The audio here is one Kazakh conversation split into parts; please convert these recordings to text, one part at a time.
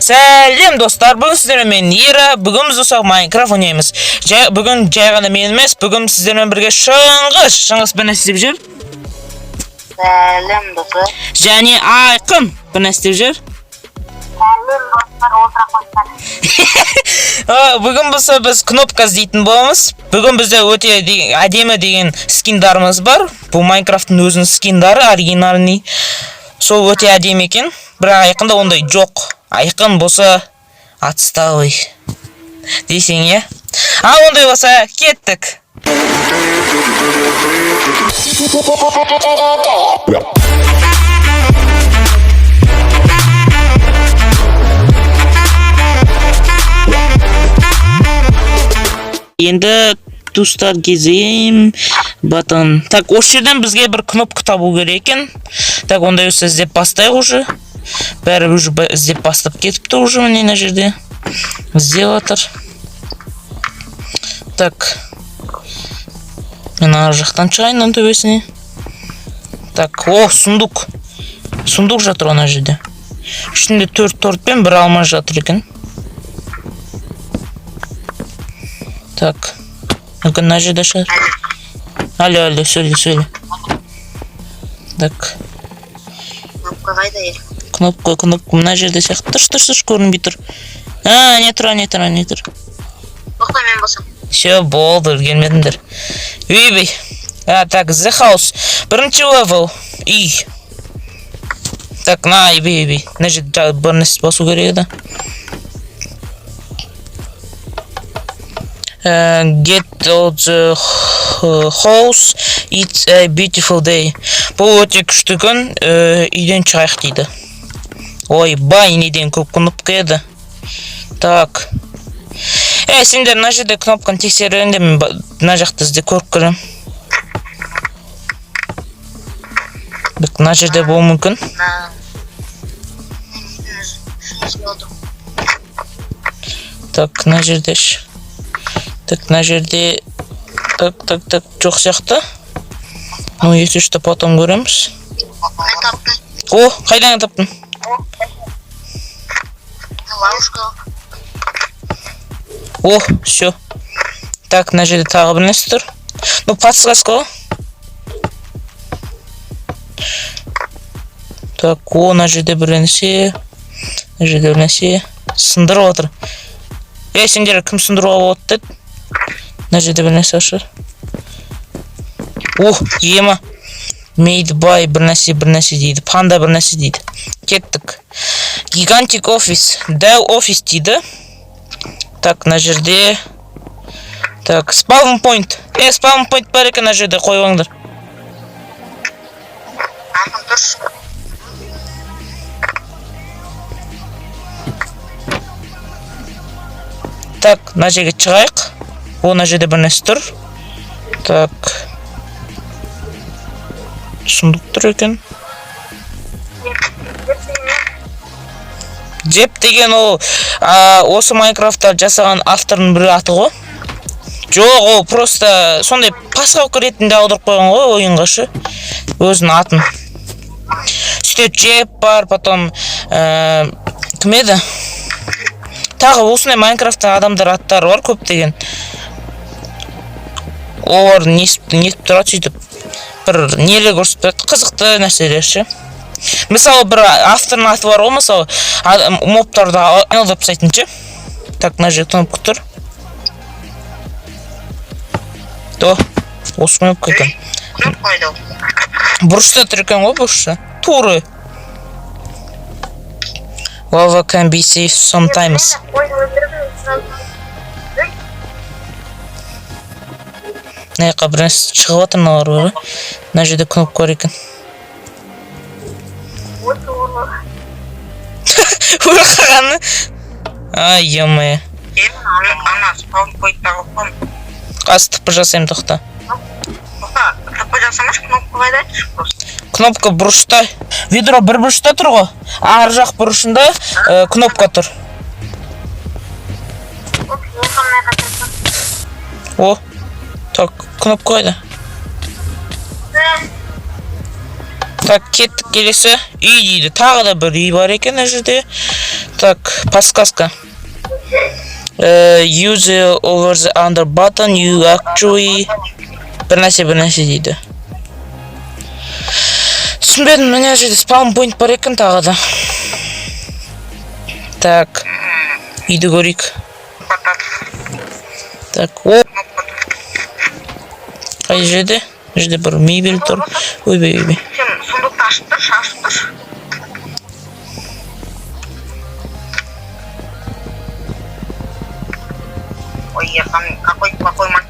Сәлем, достар! Бүгін сіздермен мен, Ира. Бүгін біз, достар, Майнкрафт ойнаймыз. Жай, бүгін жай ғана мен емес, бүгін сіздермен бірге Шыңғыс. Шыңғыс, бір нәрсе деп жүр. Сәлем, достар. Және Айқын бір нәрсе деп жүр. Сәлем, достар, отыра қойсаңыз. Бүгін болса біз кнопка іздейтін боламыз. Бүгін бізде өте әдемі деген скиндарымыз бар. Бұл Майнкрафттың өзінің скиндары, оригинальный. Сол өте әдемі екен. Бірақ Айқында ондай жоқ. Айқын болса отсталый дейсің, иә? А ондай болса, кеттік. Енді туыстар, кезем button. Так, осы жерден бізге бір кнопка табу керек екен. Так, ондай болса, іздеп бастайық уже. Бәрі уже іздеп бастап кетіпті уже, міне, мына жерде іздеп жатыр. Так, мен ар жақтан шығайын, мына төбесіне. Так, о, сундук, сундук жатыр ана жерде. Ішінде төрт торт пен бір алма жатыр екен. Так, мүмкін мына жерде шығар. Алло, алло, сөйле, сөйле. Так. Кнопка қайда ел? Кнопка, кнопка мына жерде сияқты. Тұршы, тұршы, тұршы, көрінбей тұр. А, не тұр, не тұр, не тұр. Тоқта, мен болсам. Все, болды, үлгермедіңдер. Үйбей. А, так, The House. Бірінші левел. Үй. Так, на, үйбей, үйбей. Мына жерде бір нәрсе басу керек еді. Get out the house, it's a beautiful day. Бұл өте күшті күн, үйден шығайық дейді. Ойбай, неден көп кнопка еді. Так. Е, сендер мына жерде кнопканы тексеріңдер, мен мына жақта іздеп көріп көремін. Так, мына жерде болуы мүмкін. На. Мен отыр. Так, мына жерде ш. Так, мына жерде. Так, так, так, жоқ сияқты. Ну, если что, потом көреміз. Мен таптым. О, қайдан таптың? Ловушка. О, все. Так, мына жерде тағы бір нәрсе тұр. Ну, подсказка ғой. Так, о, мына жерде бір нәрсе. Мына жерде бір нәрсе. Сындырып отыр. Ей, сендер, кім сындыруға болады деді? Мына жерде бір нәрсе бар шығар. О, ема. Made by бір нәрсе, бір нәрсе дейді. Панда бір нәрсе дейді. Кеттік. Gigantic офис. Дәу офис дейді. Так, мына жерде. Так, spawn point. Е, spawn point бар екен мына жерде, қойып алыңдар. Айқын, тұршы. Так, мына жерге шығайық. О, мына жерде бір нәрсе тұр. Так. Сундук тұр екен. Джеп деген ол осы Майнкрафтта жасаған автордың бір аты ғой. Жоқ, ол просто сондай пасхалка ретінде аударып қойған ғой ойынға шы. Өзінің атын. Сөйтіп Джеп бар, потом кім еді? Тағы осындай Майнкрафтта адамдар аттары бар көптеген. Олар нетіп тұрады сөйтіп. Бір нелер көрсетіп тұрады, қызықты нәрселер ше. Мысалы, бір автордың аты бар ғой, мысалы, мобтарды айналдырып тастайтын ше. Так, мына жерде кнопка тұр. То, осы кнопка екен. Кнопка қайда ол? Бұрышта тұр екен ғой, бұрышта. Туры. Lava can be safe sometimes. Мына жаққа бір нәрсе шығып жатыр, мыналар бар ғой. Мына жерде кнопка бар екен. Өліп қалғаны. Ай, ё-моё. Мен ана spawn pointта қалып қалдым. Қазір ТП жасаймын, тоқта. Тоқта, ТП жасамашы, кнопка қайда, айтшы просто. Кнопка бұрышта. Ведро бір бұрышта тұр ғой. Ар жақ бұрышында кнопка тұр. О, так, кнопка қайда? Так, кеттік, келесі үй дейді. Тағы да бір үй бар екен мына жерде. Так, подсказка. Use the over the under button, you actually бір нәрсе, бір нәрсе дейді. Түсінбедім, мына жерде spawn point бар екен тағы да. Так, үйді көрейік. Батат. Так, о, Кнопка тұр. қай жерде? Мына жерде бір мебель тұр. Ойбай, ойбай. Сен сундукты ашып тұршы, ашып тұршы. Ой, Ерхан, какой плохой мальчик.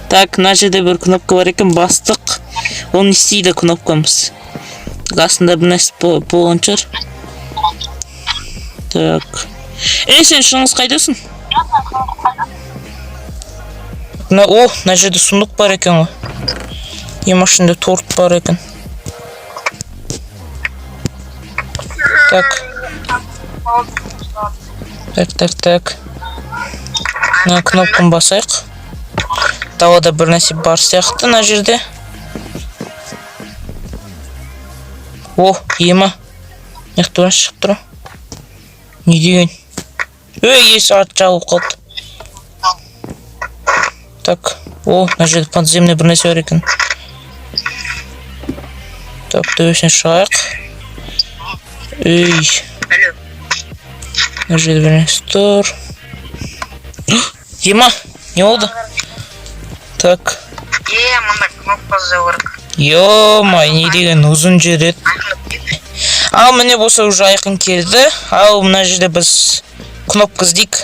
Так, мына жерде бір кнопка бар екен, бастық. Ол не істейді кнопкамыз? Астында бір нәрсе болған шығар. Так. Ей, сен, Шыңғыс, қайдасың? Мына, о, мына жерде сундук бар екен ғой. Е, машинада торт бар екен. Так, так, так, так. Мына кнопканы басайық. Далада бір нәрсе бар сияқты мына жерде. О, ема. Мына жақта бір нәрсе шығып тұр. Не деген? Ей, есік арты жабылып қалды. Так, о, мына жерде подземный бір нәрсе бар екен. Так, төбесіне шығайық. Ей, Алло. мына жерде бір нәрсе тұр. Ема, не болды? Так, Е, мында кнопка іздеу керек. Ё-моё, не деген ұзын жер еді. Айқын өтпейді. Ал міне болса уже Айқын келді. Ал мына жерде біз кнопка іздейік.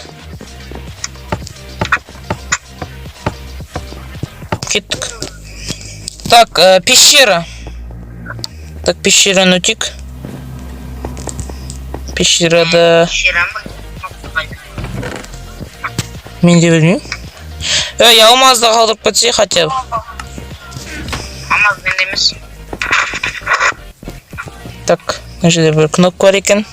Кеттік. Так, пещера. Так, пещераны өтейік. Пещерада Пещера ма? Кнопка қайда? Мен де білмеймін. Ей, алмазды қалдырып кетсе хотя бы. Алмаз менде емес. Так, мына жерде бір кнопка бар екен.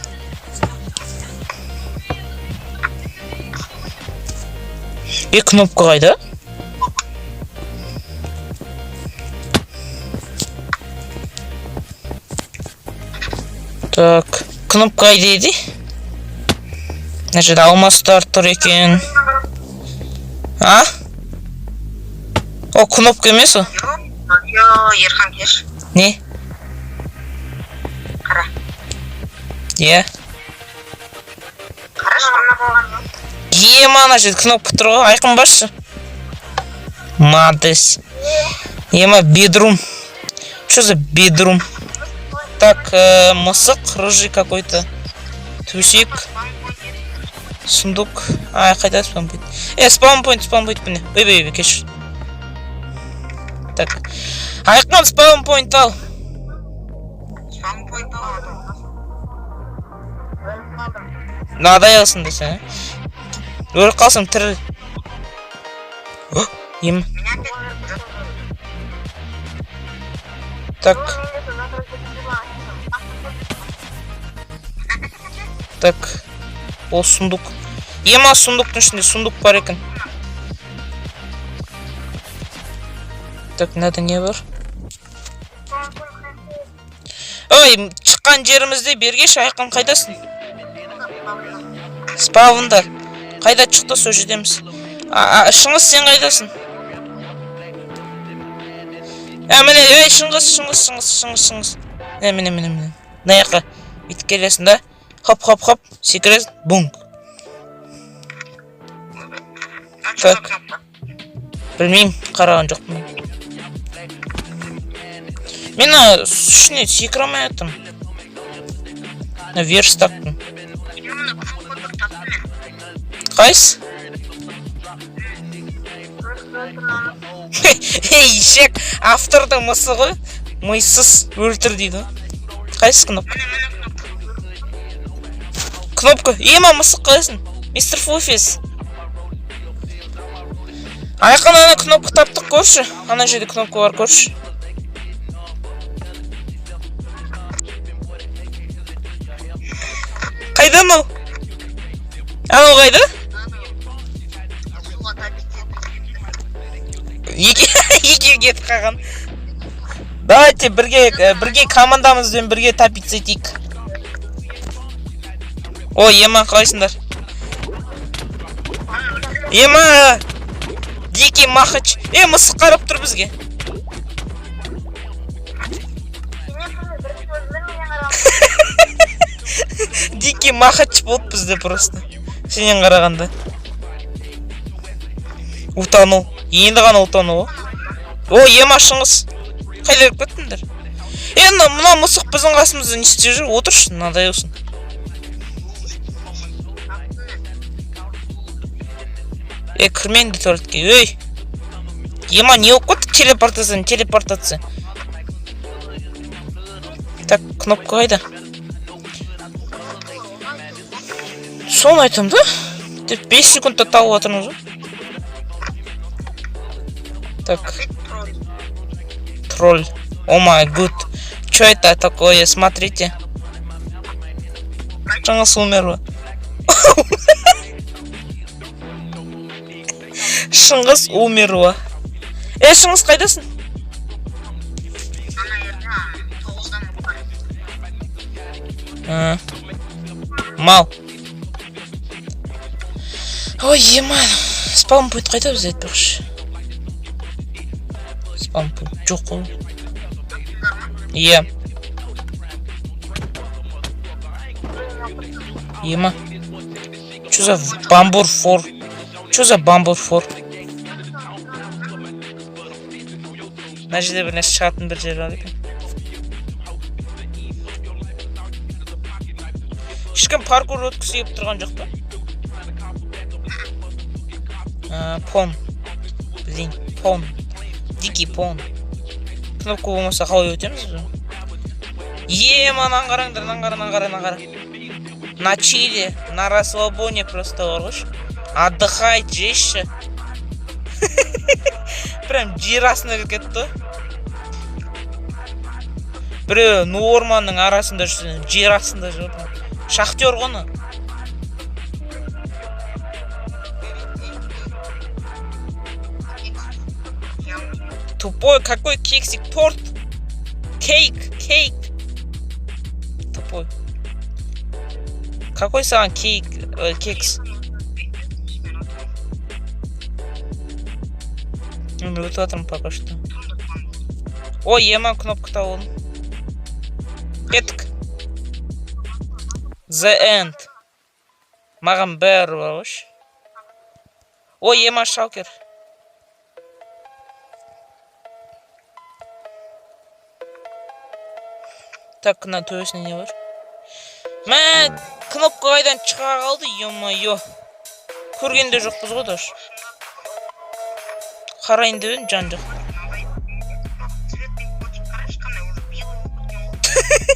Е, кнопка қайда? Так, кнопка қайда еді? Мына жерде алмаздар тұр екен. А? О, кнопка емес ол. Йо, Ерхан, кеш. Не? Қара. Иә. Қарашы, ана болған жоқ. Ема, ана жерде кнопка тұр ғой. Айқын, басшы. Мадес. Ема, бедрум. Что за бедрум? Так, мысық, рыжий какой-то. Төсек, сундук. А, қайда spawn point? Э, spawn point, spawn point міне. Ойбай, ойбай, кешір. Так. Айқын, spawn point ал. Spawn point алады. Мынадай алсын десең, ә? Өліп қалсам тірі. О, ем. Меня опять. Так, так. Ол сундук. Ема, сундуктың ішінде сундук бар екен. Так, мынада не бар? Ой, шыққан жерімізде бергеш, Айқын, қайдасың? Спавнда. Қайда шықты, сол жердеміз. А, а, Шыңғыс, сен қайдасың? Ә, міне, ей, Шыңғыс, Шыңғыс, Шыңғыс, Шыңғыс, Шыңғыс. Міне, міне, міне, міне. Мына жаққа бүйтіп келесің да, хоп, хоп, хоп, секіресің, бунг. А что за Так. кнопка? Білмеймін, қараған жоқпын. Мен ана үстіне секіре алмай жатырмын. Мына верстактың. Мен мына кнопка тұр, таптым мен. Қайсы? Ей, ишек, автордың мысығы мисыз өлтір дейді ғой. Қайсы кнопка? Міне, міне кнопка. Кнопка. Ема, мысық, қайсың? Мистер Фуфис. Айқын, ана кнопка таптық, көрші. Ана жерде кнопка бар, көрші. Қайда анау? Анау қайда? Суға топить. Екеуі кетіп қалған. Давайте бірге, бірге командамызбен бірге топиться етейік. О, ема, қалайсыңдар? Ема! Дикий махач. Е, мысық қарап тұр бізге. Сенен бірінші өзіңнен менен қарап. Дикий махач болды бізде просто. Сенен қарағанда. Утонул. Енді ғана утонул. О, ема, Шыңғыс. Қайда кіріп кеттіңдер? Е, мына мысық біздің қасымызда не істеп жүр? Отыршы, мынадай болсын. Е, кірмеңдер туалетке. Ей! Ема, не болып кетті? Телепортация, телепортация. Так, кнопка қайда? Соны айтамын да. Деп 5 секундта тауып жатырмыз ғой. Так, Тролль. Тролль. Oh my god. Что это такое? Смотрите. Шыңғыс умерла. Шыңғыс умерла. Е, Шыңғыс, қайдасың? Ана жерде 9-дан бар. А. Мал. Ой, ема. Спаун пункт қайда бізде, айтпақшы? Спаун пункт жоқ қой. Иә. Ема. Чё за бамбур фор? Чё за бамбур фор? Мына жерде бір нәрсе шығатын бір жер бар екен. Ешкім паркур өткісі келіп тұрған жоқ па? А, пон. Блин, пон. Дикий пон. Кнопка болмаса қалай өтеміз біз? Ема, мынаны қараңдар, мынаны қара, мынаны қара, мынаны қара. На чиле, на расслабоне просто бар ғой. Отдыхает, жеші. Прям жер астына кіріп кетті ғой. Біреу ну орманның арасында жүрсе, жер астында жүр. Шахтер ғой оны. Тупой, какой кексик? Торт. Кейк, кейк. Тупой. Какой саған кейк, кекс? Мен өтіп жатырмын пока что. Ой, ема, кнопка тауып. Кеттік. The End. Маған бәрі бар ғой. Ой, ема, шалкер. Так, мына төбесінде не бар? Мә, кнопка қайдан шыға қалды, ё-моё. Көрген де жоқпыз ғой даже. Қарайын деп едім жан жақ. Цветный котик қарашы, қандай уже белый болып кеткен ғой.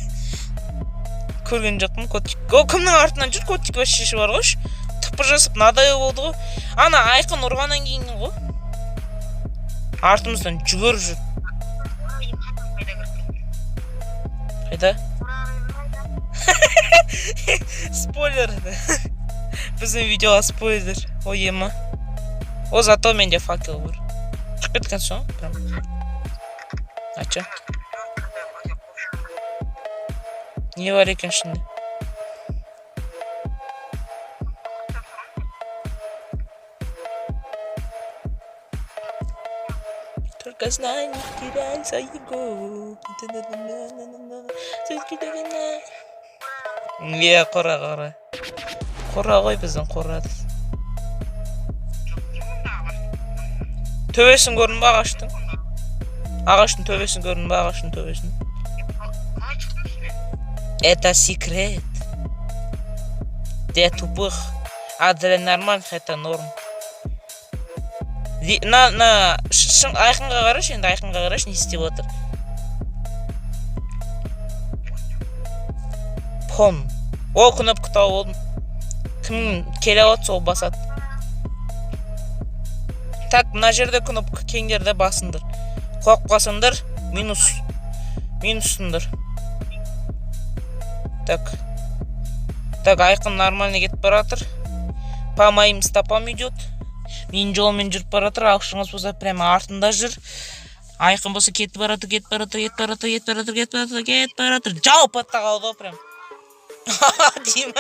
Көрген жоқпын котик. О, кімнің артынан жүр котик вообще бар ғой? Тыпыр жасап мынадай болды ғой. Ана Айқын ұрғаннан кейін ғой. Артымыздан жүгіріп жүр. Қайда кіріп кетті? Қайда? Спойлер. Біздің видеоға спойлер. Ой, ема. О, зато менде факел бар. Шығып кеткен соң прям. Ача. Не бар екен ішінде? Только знай, не теряй свою голову. Иә, қора, қора. Қора ғой біздің қора. Төбесін көрдің ба ағаштың? Ағаштың төбесін көрдің ба, ағаштың төбесін? Қалай шықтың үстіне? Это секрет. Для тупых. А для нормальных это норм. На, шын, Айқынға қарашы енді, Айқынға қарашы, не істеп отыр. Пон. О, кнопка тауып алдым. Кім келе алады, сол басады. Так, мына жерде кнопка, кеңдерде басыңдар. Құлап қалсаңдар, минус. Минуссыңдар. Так. Так, Айқын нормально кетіп бара жатыр. По моим стопам идет. Менің жолыммен жүріп бара жатыр. Ал Шыңғыс болса прямо артында жүр. Айқын болса кетіп бара жатыр, кетіп бара жатыр, кетіп бара жатыр, кетіп бара жатыр, кетіп бара жатыр, кетіп бара жатыр. Жауып атта қалды ғой прям. Деймін.